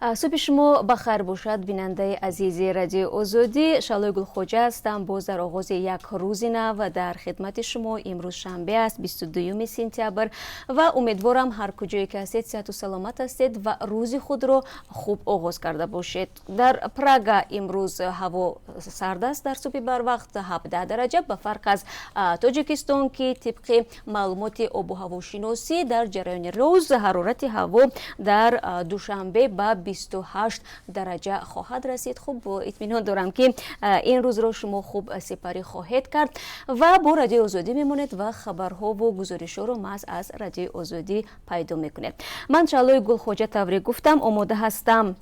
Субҳи шумо ба хайр бошад, бинандаи азизи Радиои Озодӣ. Шаҳлои Гулхоҷа ҳастам. Боз дар оғози як рӯзи нав дар хидмати шумо. Имрӯз шанбе аст, 22 сентябр, ва умедворам, ҳар куҷое ки ҳастед, сиҳату саломат ҳастед ва рӯзи худро хуб оғоз карда бошед. Дар Прага имрӯз ҳаво сард аст, дар субҳи барвақт 17 дараҷа, ба фарқ аз Тоҷикистон, ки тибқи маълумоти обу ҳавошиносӣ дар ҷараёни рӯз ҳарорати ҳаво дар Душанбе ба 28 дараҷа хоҳад расид. Хуб, итминон дорам, ки ин рӯзро шумо хуб сипарӣ хоҳед кард ва бо Радиои Озодӣ мемонед ва хабарҳову гузоришҳоро маҳз аз Радиои Озодӣ пайдо мекунед. Ман, Шаҳлои Гулхоҷа, тавре гуфтам, омода ҳастам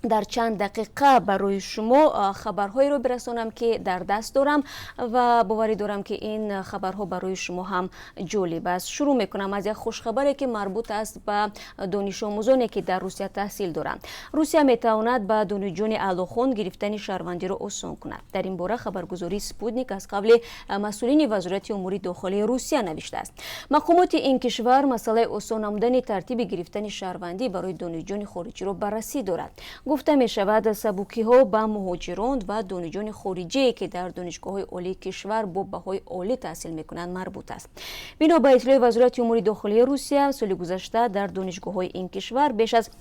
дар чанд дақиқа барои шумо хабарҳоеро бирасонам, ки дар даст дорам, ва боварӣ дорам, ки ин хабарҳо барои шумо ҳам ҷолиб аст. Шурӯъ мекунам аз як хушхабаре, ки марбут аст ба донишомӯзоне, ки дар Русия таҳсил доранд. Русия метавонад ба донишҷӯёни аълохон гирифтани шаҳрвандиро осон кунад. Дар ин бора хабаргузории Спутник аз қавли масъулини Вазорати умури дохилии Русия навиштааст. Мақомоти ин кишвар масъалаи осон намудани тартиби гирифтани шаҳрвандӣ барои донишҷӯёни хориҷиро баррасӣ дорад. Гуфта мешавад, сабукиҳо ба муҳоҷирон ва донишҷӯёни хориҷие, ки дар донишгоҳҳои олии кишвар бо баҳои олӣ таҳсил мекунанд, марбут аст. Бино ба иттилои Вазорати умури дохилии Русия, соли гузашта дар донишгоҳҳои ин кишвар беш аз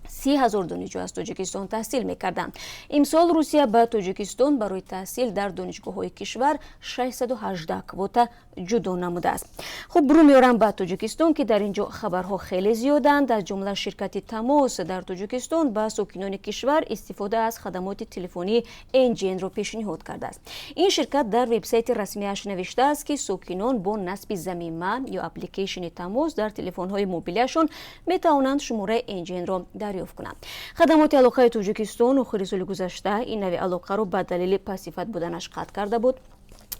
30 000 донишҷӯ аз Тоҷикистон таҳсил мекарданд. Имсол Русия ба Тоҷикистон барои таҳсил дар донишгоҳҳои кишвар 618 квота ҷудо намудааст. Хуб, рӯ меорам ба Тоҷикистон, ки дар ин ҷо хабарҳо хеле зиёданд. Аз ҷумла, ширкати Тамос дар Тоҷикистон ба сокинони кишвар истифода аз хадамоти телефонии НГН-ро пешниҳод кардааст. Ин ширкат дар вебсайти расмиаш навиштааст, ки сокинон бо насби замима ё аппликейшени Тамос дар телефонҳои мобилиашон метавонанд шумораи НГН-ро дарёфт кунанд. Хадамоти алоқаи Тоҷикистон охири соли гузашта ин нави алоқаро ба далели пастсифат буданаш қатъ карда буд.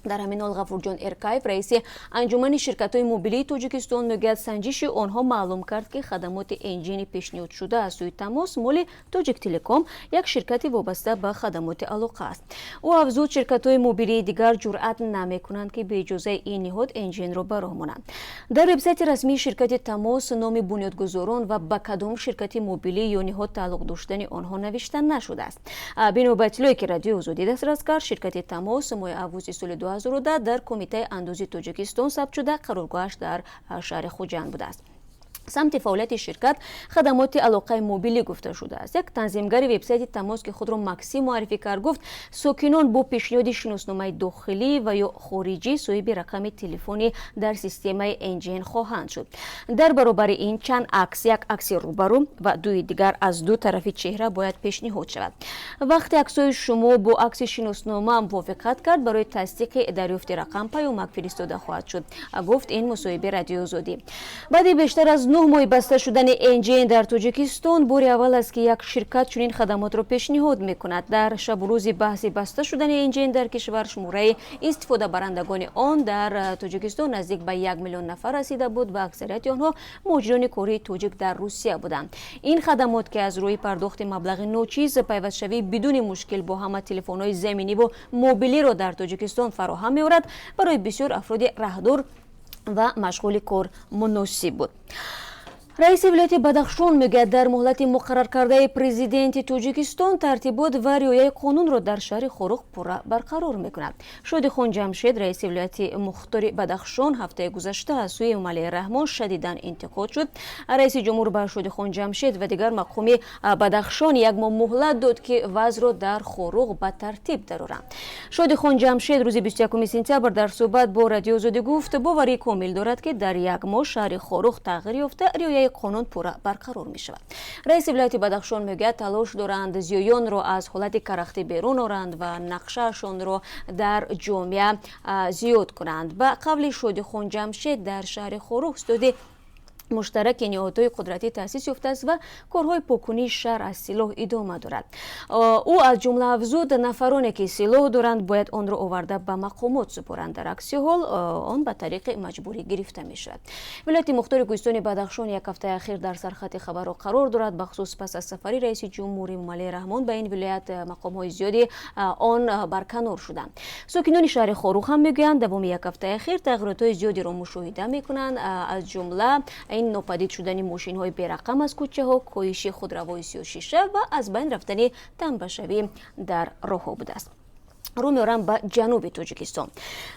Дар ҳамин ҳол, Ғафурҷон Эркаев, раиси Анҷумани ширкатҳои мобилии Тоҷикистон, мегӯяд, санҷиши онҳо маълум кард, ки хадамоти НГНи пешниҳодшуда аз сӯи Тамос моли Тоҷиктелеком, як ширкати вобаста ба хадамоти алоқа аст. Ӯ афзуд, ширкатҳои мобилии дигар ҷуръат намекунанд, ки бе иҷозаи ин ниҳод НГНро ба роҳ монанд. Дар вебсайти расмии ширкати Тамос номи бунёдгузорон ва ба кадом ширкати мобилӣ ё ниҳод тааллуқ доштани онҳо навишта нашудааст. Бино ба иттилое, ки Радиои Озодӣ дастрас кард, ширкати Тамос моҳи августи соли 2010 дар Кумитаи андози Тоҷикистон сабт шуда, қароргоҳаш дар шаҳри Хуҷанд будааст. Самти фаъолияти ширкат хадамоти алоқаи мобилӣ гуфта шудааст. Як танзимгари вебсайти Тамос, ки худро Максим муаррифӣ кард, гуфт, сокинон бо пешниҳоди шиносномаи дохилӣ ва ё хориҷӣ соҳиби рақами телефонӣ дар системаи НГН хоҳанд шуд. Дар баробари ин чанд акс, як акси рӯбарӯ ва дуи дигар аз ду тарафи чеҳра, бояд пешниҳод шавад. Вақте аксҳои шумо бо акси шиноснома мувофиқат кард, барои тасдиқи дарёфти рақам паёмак фиристода хоҳад шуд, гуфт ин мусоҳиби Радиои Озодӣ. Баъди бештар аз 9 моҳи баста шудани НГН дар Тоҷикистон, бори аввал аст, ки як ширкат чунин хадамотро пешниҳод мекунад. Дар шабу рӯзи баҳси баста шудани НГН дар кишвар шумораи истифодабарандагони он дар Тоҷикистон наздик ба 1 миллион нафар расида буд ва аксарияти онҳо муҳоҷирони кории тоҷик дар Русия буданд. Ин хадамот, ки аз рӯи пардохти маблағи ночиз пайвастшавӣ бидуни мушкил бо ҳама телефонҳои заминиву мобилиро дар Тоҷикистон фароҳам меорад, барои бисёр афроди раҳдур ва машғули кор муносиб буд. Раиси вилояти Бадахшон мегӯяд, дар муҳлати муқарраркардаи президенти Тоҷикистон тартибот ва риояи қонунро дар шаҳри Хоруғ пурра барқарор мекунад. Шодихон Ҷамшед, раиси вилояти мухтори Бадахшон, ҳафтаи гузашта аз сӯи Эмомалӣ Раҳмон шадидан интиқод шуд. Раиси ҷумҳур ба Шодихон Ҷамшед ва дигар мақоми Бадахшон як моҳ муҳлат дод, ки вазъро дар Хоруғ ба тартиб дароранд. Шодихон Ҷамшед рӯзи 21 сентябр дар суҳбат бо Радиои Озодӣ гуфт, боварии комил дорад, ки дар як моҳ шаҳри Хоруғ тағйир ёфта, риояи қонун пурра барқарор мешавад. Раиси вилояти Бадахшон мегӯяд, талош доранд зиёёнро аз ҳолати карахтӣ берун оранд ва нақшаашонро дар ҷомеа зиёд кунанд. Ба қавли Шодихон Ҷамшед, дар шаҳри Хоруғ ситоди муштараки ниҳодҳои қудратӣ таъсис ёфтааст ва корҳои покунии шаҳр аз силоҳ идома дорад. Ӯ аз ҷумла афзуд, нафароне, ки силоҳ доранд, бояд онро оварда ба мақомот супоранд, дар акси ҳол он ба тариқи маҷбурӣ гирифта мешавад. Вилояти мухтори кӯҳистони Бадахшон як ҳафтаи ахир дар сархати хабарҳо қарор дорад, бахусус пас аз сафари раиси ҷумҳур Эмомалӣ Раҳмон ба ин вилоят мақомҳои зиёди он барканор шуданд. Сокинони шаҳри Хоруғ ҳам мегӯянд, давоми як ҳафтаи ахир тағйиротҳои зиёдеро мушоҳида мекунанд, аз ҷумла ин Ин нопадид шудани мошинҳои берақам аз кӯчаҳо, коҳиши худравҳои сиёҳшиша ва аз байн рафтани тамбашавӣ дар роҳҳо будааст. Рӯ меорам ба ҷануби Тоҷикистон.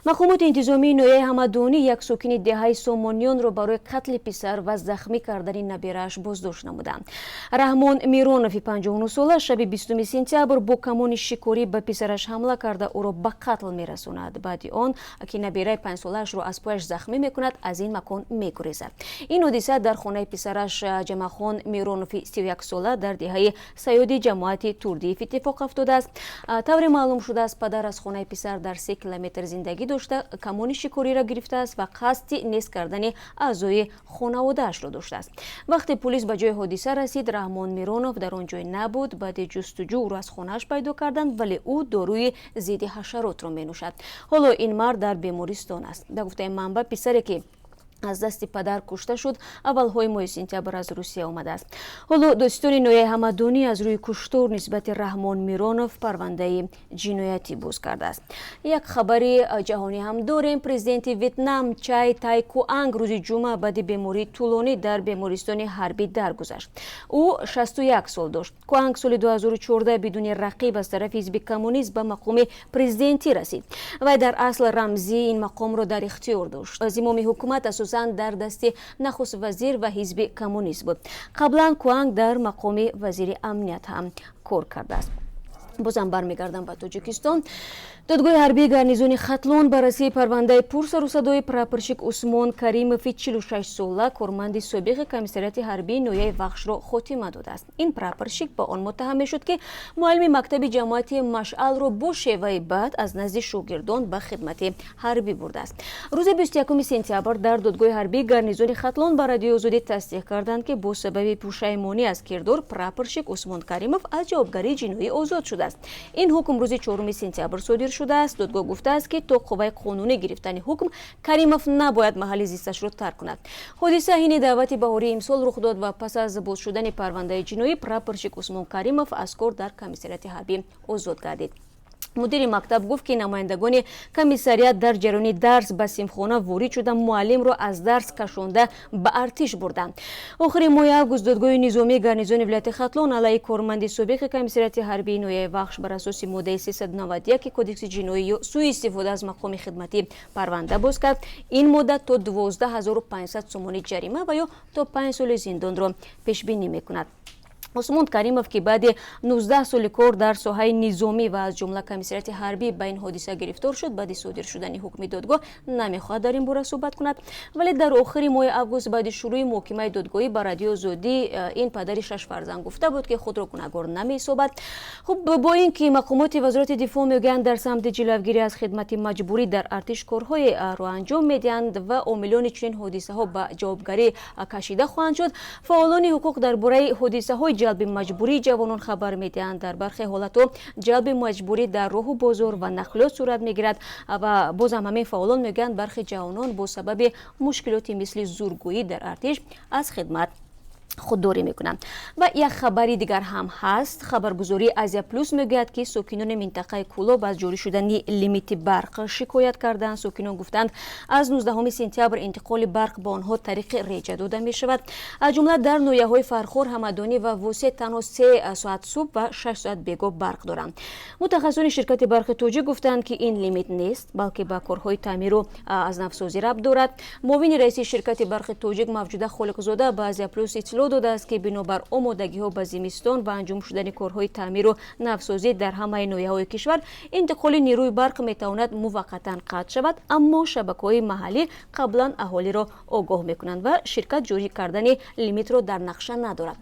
Мақомоти интизомии ноҳияи Ҳамадонӣ як сокини деҳаи Сомониёнро барои қатли писар ва захмӣ кардани набирааш боздошт намуданд. Раҳмон Миронови 59 сола шаби 20 сентябр бо камони шикорӣ ба писараш ҳамла карда, ӯро ба қатл мерасонад. Баъди он ки набираи 5-солаашро аз пояш захмӣ мекунад, аз ин макон мегурезад. Ин ҳодиса дар хонаи писараш Ҷамахон Миронови 31 сола дар деҳаи Саёди ҷамоати Турдиев иттифоқ афтодааст. Тавре маълум шудааст, падар аз хонаи писар дар 3 километр зиндагӣ дошта, камони шикориро гирифтааст ва қасди нест кардани аъзои хонаводаашро доштааст. Вақте пулис ба ҷои ҳодиса расид, Раҳмон Миронов дар он ҷой набуд. Баъди ҷустуҷӯ ӯро аз хонааш пайдо карданд, вале ӯ доруи зидди ҳашаротро менӯшад. Ҳоло ин мард дар бемористон аст. Ба гуфтаи манбаъ, писаре ки аз дасти падар кушта шуд, аввалҳои моҳи сентябр аз Русия омадааст. Ҳоло додситони ноҳияи Ҳамадонӣ аз рӯи куштор нисбати Раҳмон Миронов парвандаи ҷиноятӣ боз кардааст. Як хабари ҷаҳонӣ ҳам дорем. Президенти Ветнам Чай Тай Куанг рӯзи ҷумъа баъди бемории тӯлонӣ дар бемористони ҳарбӣ даргузашт. Ӯ 61 сол дошт. Куанг соли 2014 бидуни рақиб аз тарафи ҳизби коммунист ба мақоми президентӣ расид. Вай дар асл рамзии ин мақомро дар ихтиёр дошт. Зимоми ҳукумат асосан дар дасти нахуствазир ва ҳизби коммунист буд. Қаблан Куанг дар мақоми вазири амният ҳам кор кардааст. Бозам бармегардам ба Тоҷикистон. Додгоҳи ҳарбии гарнизони Хатлон баррасии парвандаи пурсарусадои прапорщик Усмон Каримови 46 сола, корманди собиқи комиссариати ҳарбии ноҳияи Вахшро хотима додааст. Ин прапорщик ба он муттаҳам мешуд, ки муаллими мактаби ҷамоати Машъалро бо шеваи бад аз назди шогирдон ба хидмати ҳарбӣ бурдааст. Рӯзи 21 сентябр дар додгоҳи ҳарбии гарнизони Хатлон ба Радиои Озодӣ тасдиқ карданд, ки бо сабаби пушаймонӣ аз кирдор прапорщик Усмон Каримов аз ҷавобгарии ҷиноӣ озод шудааст. Ин ҳукм рӯзи 4 сентябр содир шудааст. Додгоҳ гуфтааст, ки то қувваи қонунӣ гирифтани ҳукм Каримов набояд маҳалли зисташро тарк кунад. Ҳодиса ҳини даъвати баҳории имсол рух дод ва пас аз боз шудани парвандаи ҷиноӣ прапорщик Усмон Каримов аз кор дар комиссариати ҳарбӣ озод гардид. Мудири мактаб гуфт, ки намояндагони комиссариат дар ҷараёни дарс ба синфхона ворид шуда, муаллимро аз дарс кашонда, ба артиш бурданд. Охири моҳи август додгоҳи низомии гарнизони вилояти Хатлон алайҳи корманди собиқи комиссариати ҳарбии ноҳияи Вахш бар асоси моддаи 391 Кодекси ҷиноӣ ё сӯистифода аз мақоми хидматӣ парванда боз кард. Ин модда то 12 500 сомонӣ ҷарима ва ё то 5 соли зиндонро пешбинӣ мекунад. Усмон Каримов, ки баъди 19 соли кор дар соҳаи низомӣ ва аз ҷумла комиссариати ҳарбӣ ба ин ҳодиса гирифтор шуд, баъди содир шудани ҳукми додгоҳ намехоҳад дар ин бора суҳбат кунад. Вале дар охири моҳи август, баъди шурӯъи муҳокимаи додгоҳӣ, ба Радиои Озодӣ ин падари шаш фарзанд гуфта буд, ки худро гунаҳгор намеҳисобад. Хуб, бо ин ки мақомоти Вазорати дифоъ мегӯянд, дар самти ҷилавгирӣ аз хидмати маҷбурӣ дар артиш корҳоеро анҷом медиҳанд ва омилони чунин ҳодисаҳо ба ҷавобгарӣ кашида хоҳанд шуд, фаъолони ҳуқуқ дар бораи ҳодисаҳои ҷалби маҷбурии ҷавонон хабар медиҳанд. Дар бархе ҳолатҳо ҷалби маҷбурӣ дар роҳу бозор ва нақлиёт сурат мегирад. Ва бозам ҳамин фаъолон мегӯянд, бархе ҷавонон бо сабаби мушкилоти мисли зургӯӣ дар артиш аз хидмат худдорӣ мекунанд. Ва як хабари дигар ҳам ҳаст. Хабаргузории Азия Плюс мегӯяд, ки сокинони минтақаи Кӯлоб аз ҷорӣ шудани лимити барқ шикоят карданд. Сокинон гуфтанд, аз 19 сентябр интиқоли барқ ба онҳо тариқи реҷа дода мешавад. Аз ҷумла дар ноҳияҳои Фархор, Ҳамадонӣ ва Восе танҳо 3 соат субҳ ва 6 соат бегоҳ барқ доранд. Мутахассисони ширкати Барқи Тоҷик гуфтанд, ки ин лимит нест, балки ба корҳои таъмиру аз навсозӣ рабт дорад. Муовини раиси ширкати Барқи Тоҷик Мавҷуда Холиқзода ба Азия Плюс иттилоъ додааст, ки бинобар омодагиҳо ба зимистон ва анҷом шудани корҳои таъмиру навсозӣ дар ҳамаи ноҳияҳои кишвар интиқоли нерӯи барқ метавонад муваққатан қатъ шавад, аммо шабакаҳои маҳаллӣ қаблан аҳолиро огоҳ мекунанд ва ширкат ҷорӣ кардани лимитро дар нақша надорад.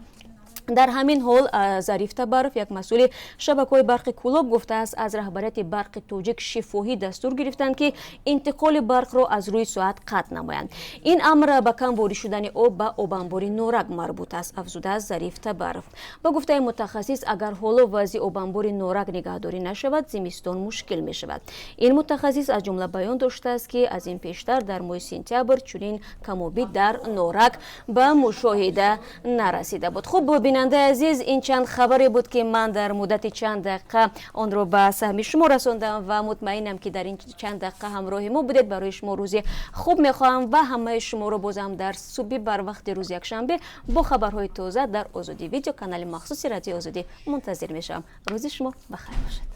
Дар ҳамин ҳол Зариф Табаров, як масъули шабакаҳои барқи Кӯлоб, гуфтааст, аз раҳбарияти Барқи Тоҷик шифоҳӣ дастур гирифтанд, ки интиқоли барқро аз рӯи соат қатъ намоянд. Ин амр ба кам ворид шудани об ба обанбори Норак марбут аст, афзудааст Зариф Табаров. Ба гуфтаи мутахассис, агар ҳоло вазъи обанбори Норак нигаҳдорӣ нашавад, зимистон мушкил мешавад. Ин мутахассис аз ҷумла баён доштааст, ки аз ин пештар дар моҳи сентябр чунин камобӣ дар Норак ба мушоҳида нарасида буд. Хуб. Бинандаи азиз, ин чанд хабаре буд, ки ман дар муддати чанд дақиқа онро ба саҳми шумо расондам ва мутмаинам, ки дар ин чанд дақиқа ҳамроҳи мо будед. Барои шумо рӯзи хуб мехоҳам ва ҳамаи шуморо бозам дар субҳи барвақти рӯзи якшанбе бо хабарҳои тоза дар Озодӣ Видео, канали махсуси Радиои Озодӣ, мунтазир мешавам. Рӯзи шумо ба хайр бошад.